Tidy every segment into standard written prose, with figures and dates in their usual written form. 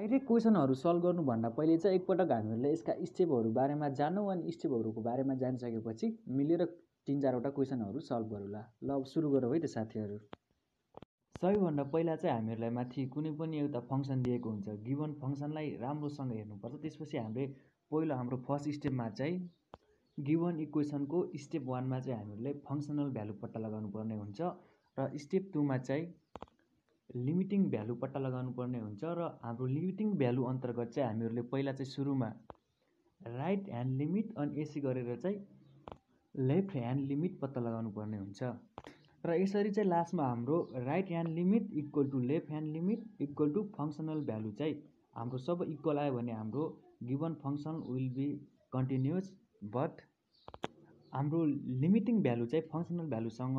Direct क्वेसनहरू solve गर्नुभन्दा पहिले चाहिँ एकपटक हामीहरूले यसका स्टेपहरू बारेमा जान्नु अनि स्टेपहरूको बारेमा जानिसकेपछि मिलेर 3-4वटा क्वेसनहरू सल्भ गरौँला। ल अब सुरु गरौँ है त साथीहरू। सबैभन्दा पहिला चाहिँ हामीहरूलाई माथि कुनै पनि एउटा फङ्सन दिएको हुन्छ, गिभन फङ्सनलाई राम्रोसँग हेर्नुपर्छ। त्यसपछि हामीले पहिलो हाम्रो फर्स्ट स्टेपमा चाहिँ गिभन इक्वेसनको स्टेप 1मा चाहिँ हामीहरूले फङ्सनल भ्यालु पत्ता लगाउनु पर्ने हुन्छ र स्टेप 2मा चाहिँ लिमिटिङ भ्यालु पत्ता लगाउनु पर्ने हुन्छ र हाम्रो लिमिटिङ भ्यालु अन्तर्गत चाहिँ हामीहरूले पहिला चाहिँ सुरुमा राइट ह्यान्ड लिमिट अनि यसै गरेर चाहिँ लेफ्ट ह्यान्ड लिमिट पत्ता लगाउनु पर्ने हुन्छ र यसरी चाहिँ लास्टमा हाम्रो right hand limit equal to left hand limit equal to functional value चाहिँ हाम्रो सबै इक्वल आयो भने हाम्रो given function will be continuous, but हाम्रो लिमिटिङ भ्यालु चाहिँ फङ्सनल भ्यालुसँग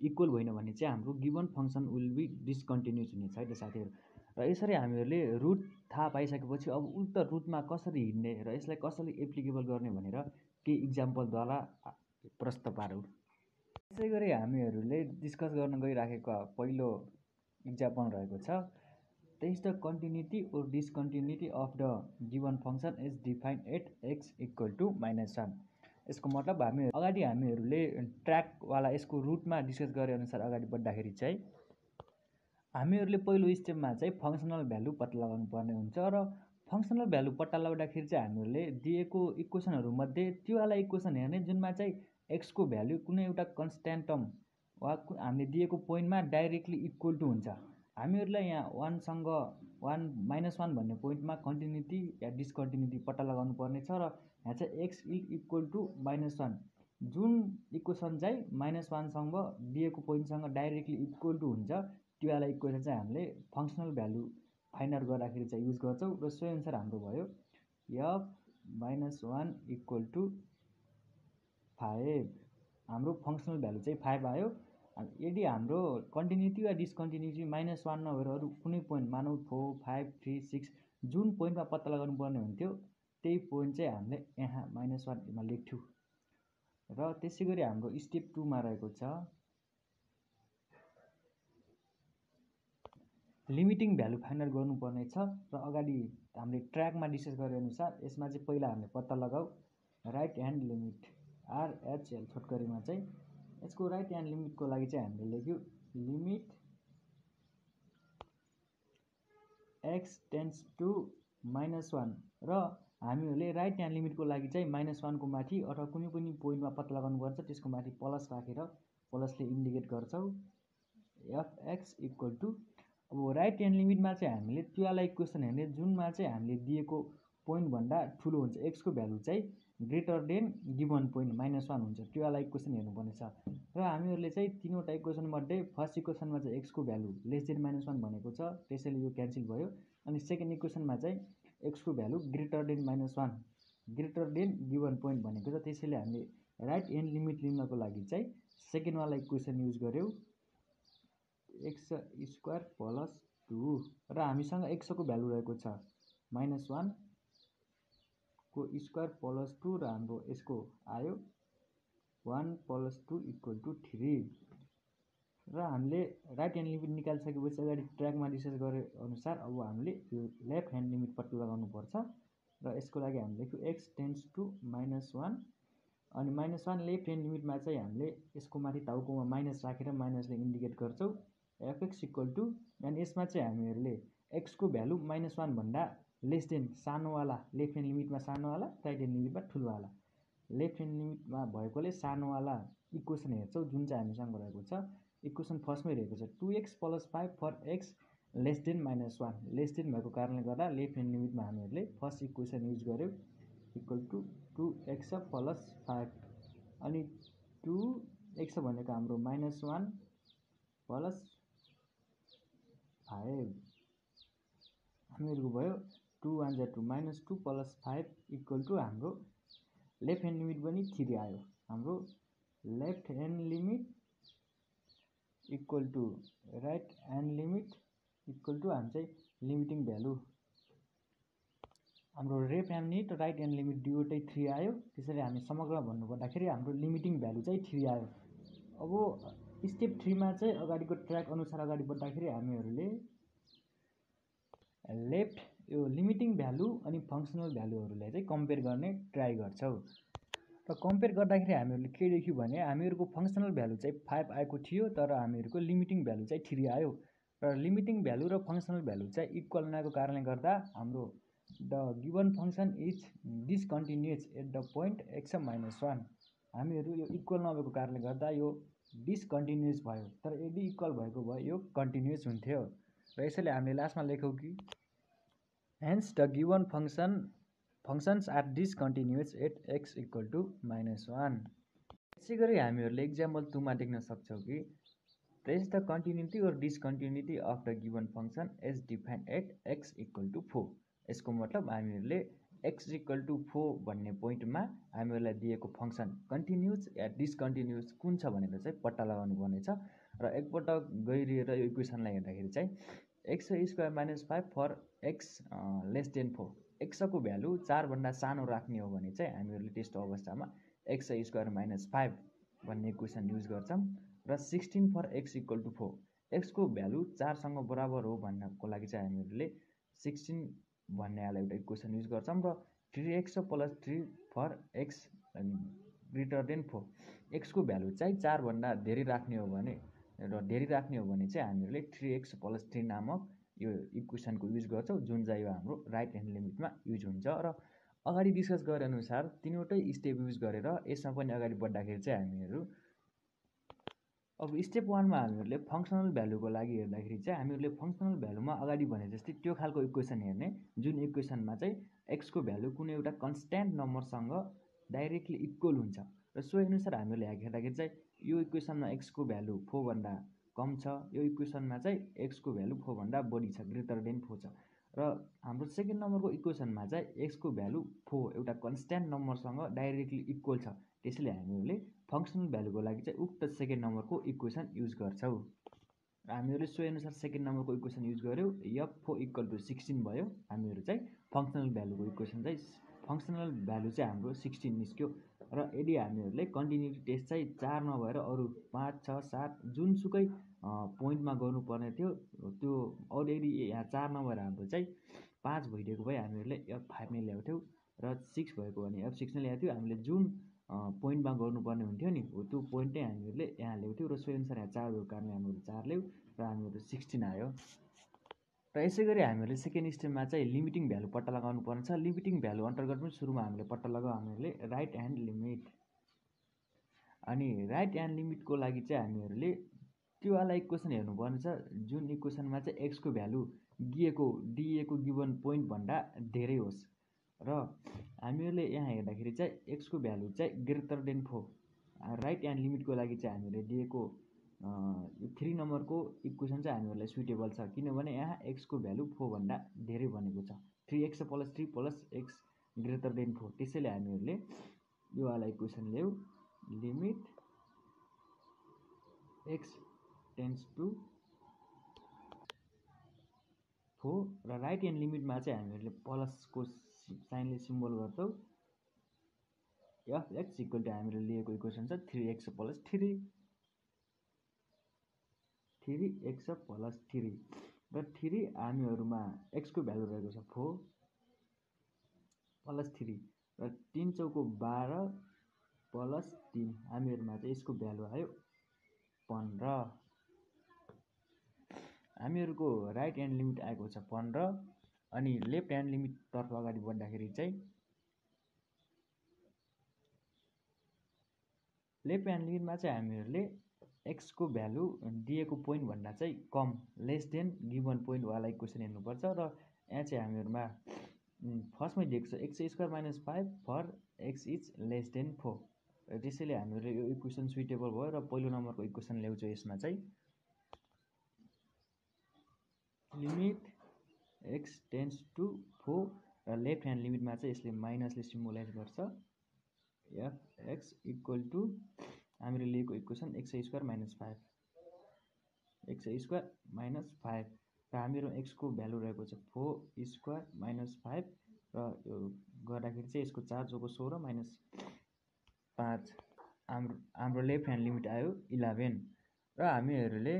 इक्वल भएन भने चाहिँ हाम्रो given function will be discontinuous हुनेछ है त साथीहरू। र यसरी हामीहरूले रुट थाहा पाइसकेपछि अब उल्टा रुटमा कसरी हिँड्ने र यसलाई कसरी एप्लिकेबल गर्ने भनेर केही इक्जाम्पलद्वारा प्रस्तुत पारौँ। त्यसै गरी हामीहरूले डिस्कस गर्न गइराखेको पहिलो इक्जाम्पल रहेको छ, test the continuity or discontinuity of the given function is defined at x equal to -1। यसको मतलब हामीहरूले ट्र्याकवाला यसको रुटमा डिस्कस गरे अनुसार अगाडि बढ्दाखेरि चाहिँ हामीहरूले पहिलो स्टेपमा चाहिँ फङ्सनल भ्यालु पत्ता लगाउनु पर्ने हुन्छ र फङ्सनल भ्यालु पत्ता लगाउँदाखेरि चाहिँ हामीहरूले दिएको इक्वेसनहरूमध्ये त्योवाला इक्वेसन हेर्ने जुनमा चाहिँ एक्सको भ्यालु कुनै एउटा कन्स्ट्यान्ट टर्म वा हामीले दिएको पोइन्टमा डाइरेक्टली इक्वल टु हुन्छ। हामीहरूलाई यहाँ 1सँग 1 भन्ने पोइन्टमा कन्टिन्युटी या डिस्कन्टिन्युटी पत्ता लगाउनु पर्ने छ र यहाँ चाहिँ एक्स इक्वल टु -1 जुन इक्वेसन चाहिँ -1सँग दिएको पोइन्टसँग डाइरेक्टली इक्वल टु हुन्छ त्योवाला इक्वेसन चाहिँ हामीले फङ्सनल भ्यालु फाइन्ड आउट गर्दाखेरि चाहिँ युज गर्छौँ र सोही अनुसार हाम्रो भयो f -1 इक्वल टु 5। हाम्रो फङ्सनल भ्यालु चाहिँ 5 आयो। यदि हाम्रो कन्टिन्युटी वा डिस्कन्टिन्युटी -1 नभएर अरू कुनै पोइन्ट मानौँ 4, 5, 3, 6 जुन पोइन्टमा पत्ता लगाउनु पर्ने हुन्थ्यो त्यही पोइन्ट चाहिँ हामीले यहाँ -1मा लेख्थ्यौँ। र त्यसै गरी हाम्रो स्टेप 2मा रहेको छ लिमिटिङ भ्यालु फाइन्ड आउट गर्नुपर्ने छ र अगाडि हामीले ट्र्याकमा डिस्कस गरे अनुसार यसमा चाहिँ पहिला हामीले पत्ता लगाऊ राइट ह्यान्ड लिमिट RHL छोटकरीमा चाहिँ यसको राइट ह्यान्ड लिमिटको लागि चाहिँ हामीले लेख्यौँ लिमिट x टेन्ड्स टु -1 र हामीहरूले राइट ह्यान्ड लिमिटको लागि चाहिँ -1 को माथि अथवा कुनै पनि पोइन्टमा पत्ता लगाउनु पर्छ त्यसको माथि प्लस राखेर प्लसले इन्डिकेट गर्छौँ fx इक्वल टु अब राइट ह्यान्ड लिमिटमा चाहिँ हामीले त्योवाला इक्वेसन हेर्ने जुनमा चाहिँ हामीले दिएको पोइन्टभन्दा ठुलो हुन्छ एक्सको भ्यालु चाहिँ ग्रेटर देन गिभन पोइन्ट -1 हुन्छ त्योवाला इक्वेसन हेर्नुपर्ने छ र हामीहरूले चाहिँ तीनवटा इक्वेसनमध्ये फर्स्ट इक्वेसनमा चाहिँ एक्सको भ्यालु लेस देन -1 भनेको छ त्यसैले यो क्यान्सल भयो अनि सेकेन्ड इक्वेसनमा चाहिँ एक्सको value greater than -1 greater than given point भनेको छ त्यसैले हामीले राइट ह्यान्ड लिमिट लिनको लागि चाहिँ सेकेन्डवाला इक्वेसन युज गर्यौँ x² + 2 र हामीसँग x को भ्यालु रहेको छ -1 को स्क्वायर प्लस 2 र हाम्रो यसको आयो 1 + 2 = 3 र हामीले राइट ह्यान्ड लिमिट निकालिसकेपछि अगाडि ट्र्याकमा डिस्कस गरे अनुसार अब हामीले लेफ्ट ह्यान्ड लिमिट पत्ता लगाउनु पर्छ र यसको लागि हामीले लेख्यौँ x टेन्ड्स टु -1 अनि -1 लेफ्ट ह्यान्ड लिमिटमा चाहिँ हामीले यसको माथि टाउकोमा माइनस राखेर माइनसले इन्डिकेट गर्छौँ fx इक्वल टु अनि यसमा चाहिँ हामीहरूले x को भ्यालु -1 भन्दा लेस देन सानोवाला लेफ्ट ह्यान्ड लिमिटमा सानोवाला राइट ह्यान्ड लिमिटमा ठुलोवाला लेफ्ट ह्यान्ड लिमिटमा भएकोले सानोवाला इक्वेसन हेर्छौँ जुन चाहिँ हामीसँग रहेको छ इक्वेसन फर्स्टमै रहेको छ 2x + 5 for x less than -1 less than भएको कारणले गर्दा लेफ्ट ह्यान्ड लिमिटमा हामीहरूले फर्स्ट इक्वेसन युज गर्यौँ इक्वल टु 2x + 5 अनि 2x भनेको हाम्रो -1 + 5 हामीहरूको भयो 2 1 2 -2 + 5 इक्वल टु हाम्रो लेफ्ट ह्यान्ड लिमिट पनि 3 आयो। हाम्रो left hand limit equal to right hand limit equal to हामी चाहिँ लिमिटिङ भ्यालु हाम्रो लेफ्ट ह्यान्ड लिमिट र राइट ह्यान्ड लिमिट दुईवटै 3 आयो त्यसैले हामी समग्र भन्नुपर्दाखेरि हाम्रो लिमिटिङ भ्यालु चाहिँ 3 आयो। अब स्टेप 3मा चाहिँ अगाडिको ट्र्याक अनुसार अगाडि बढ्दाखेरि हामीहरूले लेफ्ट यो लिमिटिङ भ्यालु अनि फङ्सनल भ्यालुहरूलाई चाहिँ कम्पेयर गर्ने ट्राई गर्छौँ। र कम्पेयर गर्दाखेरि हामीहरूले के देख्यौँ भने हामीहरूको फङ्सनल भ्यालु चाहिँ 5 आएको थियो, तर हामीहरूको लिमिटिङ भ्यालु चाहिँ 3 आयो। र लिमिटिङ भ्यालु र फङ्सनल भ्यालु चाहिँ इक्वल नआएको कारणले गर्दा हाम्रो the given function is discontinuous at the point x -1। हामीहरू यो इक्वल नभएको कारणले गर्दा यो डिसकन्टिन्युअस भयो, तर यदि इक्वल भएको भए यो कन्टिन्युअस हुन्थ्यो। र यसैले हामीले लास्टमा लेखौँ कि hence the given functions are discontinuous at x = -1। यसै गरी हामीहरूले इक्जाम्पल 2 मा देख्न सक्छौँ कि ट्रेस द कन्टिन्युटी और discontinuity of the given function as defined at x = 4। यसको मतलब हामीहरूले x = 4 भन्ने पोइन्टमा हामीहरूलाई दिएको फङ्सन कन्टिन्युअस या डिसकन्टिन्युअस कुन छ भनेर चाहिँ पत्ता लगाउनु पर्नेछ। र एकपटक गइरिएर यो इक्वेसनलाई हेर्दाखेरि चाहिँ x² - 5 फर x <4। x को भ्यालु 4 भन्दा सानो राख्ने हो भने चाहिँ हामीहरूले त्यस्तो अवस्थामा x² - 5 भन्ने इक्वेसन युज गर्छौँ। र 16 फर x = 4 x को भ्यालु 4 सँग बराबर हो भन्नको लागि चाहिँ हामीहरूले 16 भन्ने हाल एउटा इक्वेसन युज गर्छौँ। र 3x + 3 फर x > 4 x को भ्यालु चाहिँ 4 भन्दा धेरै राख्ने हो भने चाहिँ हामीहरूले 3x + 3 नामक यो इक्वेसनको युज गर्छौँ, जुन चाहिँ यो हाम्रो राइट ह्यान्ड लिमिटमा युज हुन्छ। र अगाडि डिस्कस गरे अनुसार तीनवटै स्टेप युज गरेर यसमा पनि अगाडि बढ्दाखेरि चाहिँ हामीहरू अब स्टेप 1 मा हामीहरूले फङ्सनल भ्यालुको लागि हेर्दाखेरि चाहिँ हामीहरूले फङ्सनल भ्यालुमा अगाडि भने जस्तै त्यो खालको इक्वेसन हेर्ने जुन इक्वेसनमा चाहिँ x को भ्यालु कुनै एउटा कन्स्ट्यान्ट नम्बरसँग डाइरेक्टली इक्वल हुन्छ। र सो अनुसार हामीहरूले हेर्दाखेरि चाहिँ यो इक्वेसनमा x को भ्यालु 4 भन्दा कम छ, यो इक्वेसनमा चाहिँ x को भ्यालु 4 भन्दा बढी छ, > 4 छ। र हाम्रो सेकेन्ड नम्बरको इक्वेसनमा चाहिँ x को भ्यालु 4 एउटा कन्स्ट्यान्ट नम्बरसँग डाइरेक्टली इक्वल छ। त्यसैले हामीहरूले फङ्सनल भ्यालुको लागि चाहिँ उक्त सेकेन्ड नम्बरको इक्वेसन युज गर्छौँ। र हामीहरूले सो अनुसार सेकेन्ड नम्बरको इक्वेसन युज गर्यौँ, f4 = 16 भयो। हामीहरू चाहिँ फङ्सनल भ्यालुको इक्वेसन चाहिँ फङ्सनल भ्यालु चाहिँ हाम्रो 16 निस्क्यो। र यदि हामीहरूले कन्टिन्युटी टेस्ट चाहिँ 4 नभएर अरू 5, 6, 7 जुनसुकै पोइन्टमा गर्नुपर्ने थियो, त्यो अरू यदि यहाँ 4 नभएर हाम्रो चाहिँ 5 भइदिएको भए हामीहरूले f5 नै ल्याउँथ्यौँ, र 6 भएको भने f6 नै ल्याउँथ्यौँ। हामीले जुन पोइन्टमा गर्नुपर्ने हुन्थ्यो नि हो त्यो पोइन्ट नै हामीहरूले यहाँ ल्याउँथ्यौँ। र सो अनुसार यहाँ 4 भएको कारणले हामीहरू 4 ल्यायौँ र हामीहरू 16 आयो। र यसै गरी हामीहरूले सेकेन्ड स्टेपमा चाहिँ लिमिटिङ भ्यालु पत्ता लगाउनु पर्छ। लिमिटिङ भ्यालु अन्तर्गत पनि सुरुमा हामीले पत्ता लगाऊ हामीहरूले राइट ह्यान्ड लिमिट। अनि राइट ह्यान्ड लिमिटको लागि चाहिँ हामीहरूले त्यो वाला इक्वेसन हेर्नुपर्ने छ जुन इक्वेसनमा चाहिँ x को भ्यालु दिएको गिभन पोइन्ट भन्दा धेरै होस्। र हामीहरूले यहाँ हेर्दाखेरि चाहिँ x को भ्यालु चाहिँ > 4। राइट ह्यान्ड लिमिटको लागि चाहिँ हामीले दिएको 3 नम्बरको इक्वेसन चाहिँ हामीहरूलाई सुइटेबल छ, किनभने यहाँ x को भ्यालु 4 भन्दा धेरै भनेको छ, 3x + 3 + x > 4। त्यसैले हामीहरूले यो वाला इक्वेसन ल्याऊ, लिमिट x → 4। र राइट ह्यान्ड लिमिटमा चाहिँ हामीहरूले प्लसको साइनले सिम्बल गर्छौँ। fx = हामीले लिएको इक्वेसन छ 3x + 3 + 3 र 3 हामीहरूमा x को भ्यालु रहेको छ 4 + 3 र 3 × 4 = 12 + 3 हामीहरूमा चाहिँ यसको भ्यालु आयो 15। हामीहरूको राइट ह्यान्ड लिमिट आएको छ 15। अनि लेफ्ट ह्यान्ड लिमिटतर्फ अगाडि बढ्दाखेरि चाहिँ लेफ्ट ह्यान्ड लिमिटमा चाहिँ हामीहरूले x को भ्यालु दिएको पोइन्ट भन्दा चाहिँ कम <> गिभन पोइन्ट वाला इक्वेसन हेर्नुपर्छ। र यहाँ चाहिँ हामीहरूमा फर्स्टमै दिएको छ x² - 5 फर x << 4। त्यसैले हामीहरूले यो इक्वेसन सुइटेबल भयो र पहिलो नम्बरको इक्वेसन ल्याउँछौँ। यसमा चाहिँ लिमिट x → 4 र लेफ्ट ह्यान्ड लिमिटमा चाहिँ यसले माइनसले सिम्बलाइज गर्छ। fx = हामीले लिएको इक्वेसन x² - 5 र हामीहरू x को भ्यालु रहेको छ 4² - 5 र यो गर्दाखेरि चाहिँ यसको 4 × 16 -5 हाम्रो लेफ्ट ह्यान्ड लिमिट आयो 11। र हामीहरूले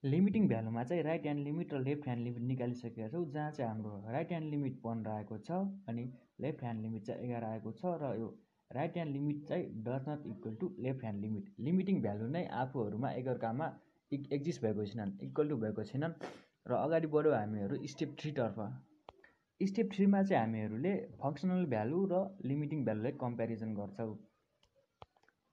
लिमिटिङ भ्यालुमा चाहिँ राइट ह्यान्ड लिमिट र लेफ्ट ह्यान्ड लिमिट निकालिसकेका छौँ, जहाँ चाहिँ हाम्रो राइट ह्यान्ड लिमिट 15 आएको छ अनि लेफ्ट ह्यान्ड लिमिट चाहिँ 11 आएको छ र यो राइट ह्यान्ड लिमिट चाहिँ does not equal to left hand limit. Limiting value नै आफूहरूमा एकअर्कामा एक्जिस्ट भएको छैनन्, इक्वल टु भएको छैनन् र अगाडि बढ्यौँ हामीहरू स्टेप 3 तर्फ। स्टेप 3 मा चाहिँ हामीहरूले फङ्सनल भ्यालु र लिमिटिङ भ्यालुलाई कम्पेरिजन गर्छौँ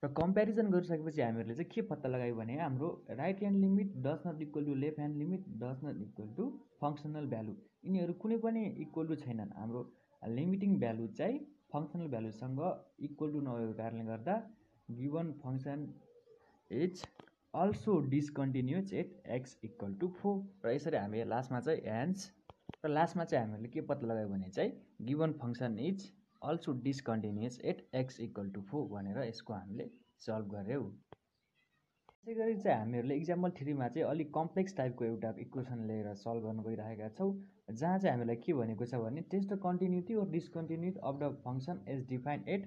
र कम्पेरिजन गरिसकेपछि हामीहरूले चाहिँ के पत्ता लगायो भने हाम्रो right hand limit does not equal to left hand limit does not equal to functional value, यिनीहरू कुनै पनि इक्वल टु छैनन्। हाम्रो लिमिटिङ भ्यालु चाहिँ फङ्सनल भ्यालुसँग इक्वल टु नभएको कारणले गर्दा given function is also discontinuous at x equal to 4 र यसरी हामीले लास्टमा चाहिँ एन्स र लास्टमा चाहिँ हामीहरूले के पत्ता लगायो भने चाहिँ given function is also discontinuous at x equal to 4 भनेर यसको हामीले सल्भ गऱ्यौँ। त्यसै गरी चाहिँ हामीहरूले इक्जाम्पल 3 मा चाहिँ अलिक कम्प्लेक्स टाइपको एउटा इक्वेसन लिएर सल्भ गर्न गइरहेका छौँ, जहाँ चाहिँ हामीलाई के भनेको छ भने टेस्ट द कन्टिन्युटी और discontinuity of the function as defined at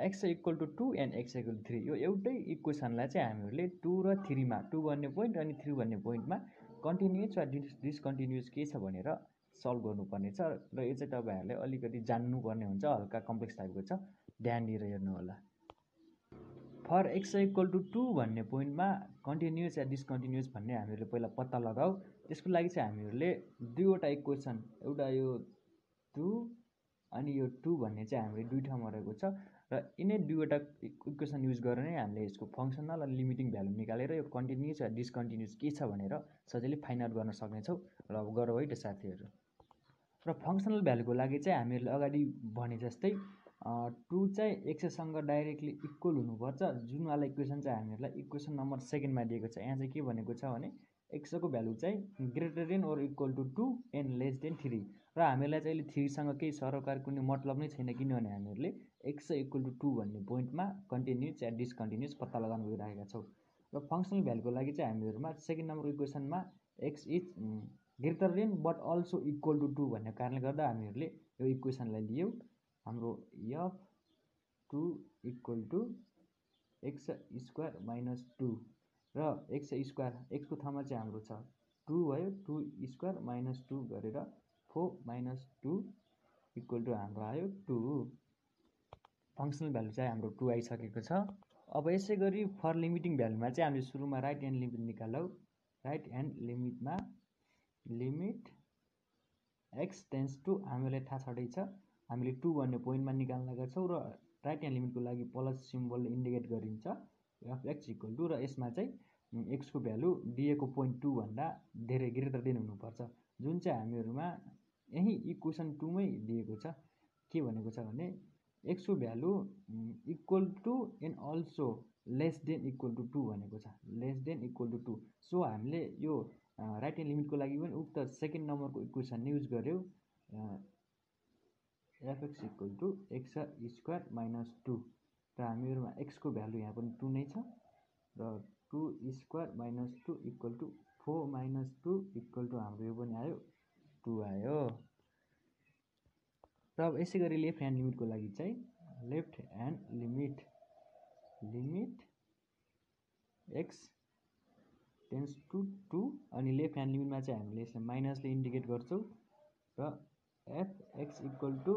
x equal to 2 and x equal to 3। यो एउटै इक्वेसनलाई चाहिँ हामीहरूले 2 र 3 मा 2 भन्ने पोइन्ट अनि 3 भन्ने पोइन्टमा कन्टिन्युस वा डिसकन्टिन्युस के छ भनेर सल्भ गर्नुपर्ने छ र यो चाहिँ तपाईँहरूले अलिकति जान्नुपर्ने हुन्छ, हल्का कम्प्लेक्स टाइपको छ, ध्यान दिएर हेर्नु होला। फर एक्स इक्वल टु 2 भन्ने पोइन्टमा कन्टिन्युस या डिसकन्टिन्युस भन्ने हामीहरूले पहिला पत्ता लगाऊ। त्यसको लागि चाहिँ हामीहरूले दुईवटा इक्वेसन, एउटा यो 2 अनि यो 2 भन्ने चाहिँ हामीले दुई ठाउँमा रहेको छ र यिनै दुईवटा इक्वेसन युज गरेर नै हामीले यसको फङ्सनल अनि लिमिटिङ भ्यालु निकालेर यो कन्टिन्युस या डिसकन्टिन्युस के छ भनेर सजिलै फाइन्ड आउट गर्न सक्नेछौँ। र अब गरौँ है त साथीहरू। र फङ्सनल भ्यालुको लागि चाहिँ हामीहरूले अगाडि भने जस्तै 2 चाहिँ एक्ससँग डाइरेक्टली इक्वल हुनुपर्छ, जुनवाला इक्वेसन चाहिँ हामीहरूलाई इक्वेसन नम्बर 2 मा दिएको छ। यहाँ चाहिँ के भनेको छ भने एक्सको भ्यालु चाहिँ greater than or equal to 2 and less than 3 र हामीलाई चाहिँ अहिले 3 सँग केही सरोकार कुनै मतलब नै छैन, किनभने हामीहरूले एक्स इक्वल टु 2 भन्ने पोइन्टमा कन्टिन्युस या डिसकन्टिन्युस पत्ता लगाउन गइरहेका छौँ। र फङ्सनल भ्यालुको लागि चाहिँ हामीहरूमा 2nd नम्बर इक्वेसनमा x is greater than but also equal to 2 भन्ने कारणले गर्दा हामीहरूले यो इक्वेसनलाई लियौँ। हाम्रो f 2 equal to x square minus 2 र एक्स स्क्वायर एक्सको ठाउँमा चाहिँ हाम्रो छ 2 भयो, 2 स्क्वायर माइनस 2 गरेर 4 माइनस 2 इक्वल टु हाम्रो आयो 2। फङ्सनल भ्यालु चाहिँ हाम्रो 2 आइसकेको छ। अब यसै गरी फर लिमिटिङ भ्यालुमा चाहिँ हामीले सुरुमा राइट ह्यान्ड लिमिट निकालौँ। राइट ह्यान्ड लिमिटमा लिमिट एक्स टेन्स टु हामीलाई थाहा छँदै छ, हामीले 2 भन्ने पोइन्टमा निकाल्न लागेका छौँ र राइट ह्यान्ड लिमिटको लागि प्लस सिम्बलले इन्डिकेट गरिन्छ एफ एक्स इक्वल टु, र यसमा चाहिँ एक्सको भ्यालु दिएको पोइन्ट 2 भन्दा धेरै ग्रेटर देन हुनुपर्छ, जुन चाहिँ हामीहरूमा यही इक्वेसन 2 मै दिएको छ। के भनेको छ भने एक्सको value equal to and also less than equal to 2 भनेको छ, less than equal to 2। So हामीले यो राइट ह्यान्ड लिमिटको लागि पनि उक्त 2nd नम्बरको इक्वेसन नै युज गर्यौँ, f x equal to x square minus 2 र हामीहरूमा एक्सको भ्यालु यहाँ पनि 2 नै छ र 2 square minus 2 equal to 4 minus 2 equal to हाम्रो यो पनि आयो 2 आयो। र अब यसै गरी लेफ्ट ह्यान्ड लिमिटको लागि चाहिँ left hand limit x tends to 2 अनि लेफ्ट ह्यान्ड लिमिटमा चाहिँ हामीले यसलाई माइनसले इन्डिकेट गर्छौँ र एफ एक्स इक्वल टु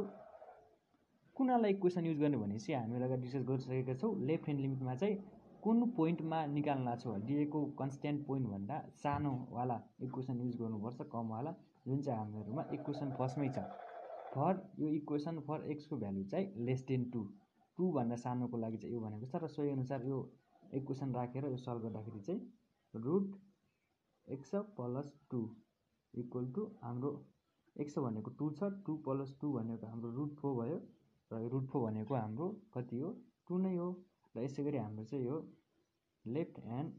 कुनलाई इक्वेसन युज गर्ने भनेपछि हामीले अगाडि डिस्कस गरिसकेका छौँ। लेफ्ट ह्यान्ड लिमिटमा चाहिँ कुन पोइन्टमा निकाल्न छ दिएको कन्स्ट्यान्ट पोइन्टभन्दा सानोवाला इक्वेसन युज गर्नुपर्छ, कमवाला, जुन चाहिँ हामीहरूमा इक्वेसन फर्स्टमै छ। फर यो इक्वेसन फर एक्सको भ्यालु चाहिँ लेस देन 2 भन्दा सानोको लागि चाहिँ यो भनेको छ र सोही अनुसार यो इक्वेसन राखेर यो सल्भ गर्दाखेरि चाहिँ root x plus 2 equal to हाम्रो एक्स भनेको 2 छ, 2 प्लस 2 भनेको हाम्रो रुट 4 भयो र रुट 4 भनेको हाम्रो कति हो 2 नै हो। र यसै गरी हाम्रो चाहिँ यो left hand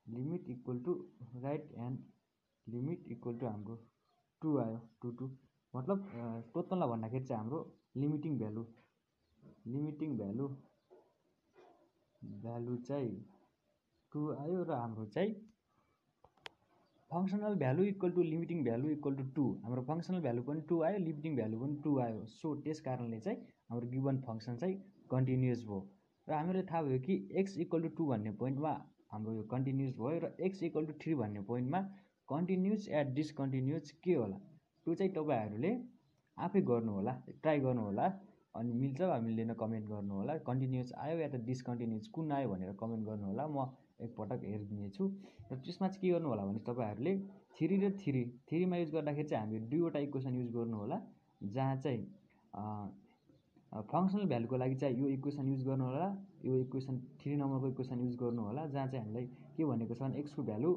limit equal to right hand limit equal to हाम्रो 2 आयो, 2 मतलब टोटलमा भन्दाखेरि चाहिँ हाम्रो लिमिटिङ भ्यालु चाहिँ 2 आयो र हाम्रो चाहिँ functional value equal to limiting value equal to 2, हाम्रो फङ्सनल भ्यालु पनि 2 आयो, लिमिटिङ भ्यालु पनि 2 आयो। सो त्यस कारणले चाहिँ हाम्रो गिभन फङ्सन चाहिँ कन्टिन्युस भयो र हामीलाई थाहा भयो कि एक्स इक्वल टु 2 भन्ने पोइन्टमा हाम्रो यो कन्टिन्युस भयो र x इक्वल टु 3 भन्ने पोइन्टमा कन्टिन्युस एट डिसकन्टिन्युस के होला त्यो चाहिँ तपाईँहरूले आफै गर्नु होला, ट्राई गर्नु होला। अनि मिल्छ वा मिल्दैन कमेन्ट गर्नु होला। कन्टिन्युस आयो या त डिसकन्टिन्युस कुन आयो भनेर कमेन्ट गर्नु होला। म एकपटक हेरिदिनेछु र त्यसमा चाहिँ के गर्नु होला भने तपाईँहरूले 3 र 3मा युज गर्दाखेरि चाहिँ हामीले दुईवटा इक्वेसन युज गर्नु होला, जहाँ चाहिँ फङ्सनल भ्यालुको लागि चाहिँ यो इक्वेसन युज गर्नु होला, यो इक्वेसन 3 नम्बरको इक्वेसन युज गर्नु होला, जहाँ चाहिँ हामीलाई के भनेको छ भने x को value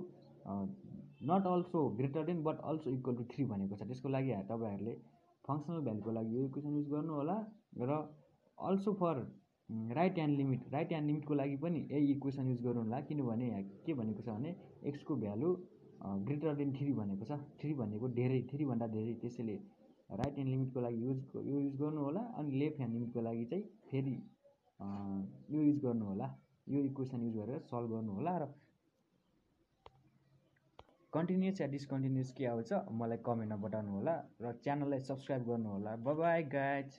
not also greater than but also equal to 3 भनेको छ। त्यसको लागि तपाईँहरूले फङ्सनल भ्यालुको लागि यो इक्वेसन युज गर्नु होला र अल्सो फर राइट ह्यान्ड लिमिटको लागि पनि यही इक्वेसन युज गर्नु होला। किनभने यहाँ के भनेको छ भने x को भ्यालु ग्रेटर देन 3 भनेको छ, 3 भनेको धेरै, 3 भन्दा धेरै। त्यसैले राइट ह्यान्ड लिमिटको लागि यो युज गर्नु होला। अनि लेफ्ट ह्यान्ड लिमिटको लागि चाहिँ फेरि यो युज गर्नु होला, यो इक्वेसन युज गरेर सल्भ गर्नु होला। र कन्टिन्युस या डिसकन्टिन्युस के आउँछ मलाई कमेन्टमा बताउनु होला र च्यानललाई सब्सक्राइब गर्नु होला। Bye bye guys.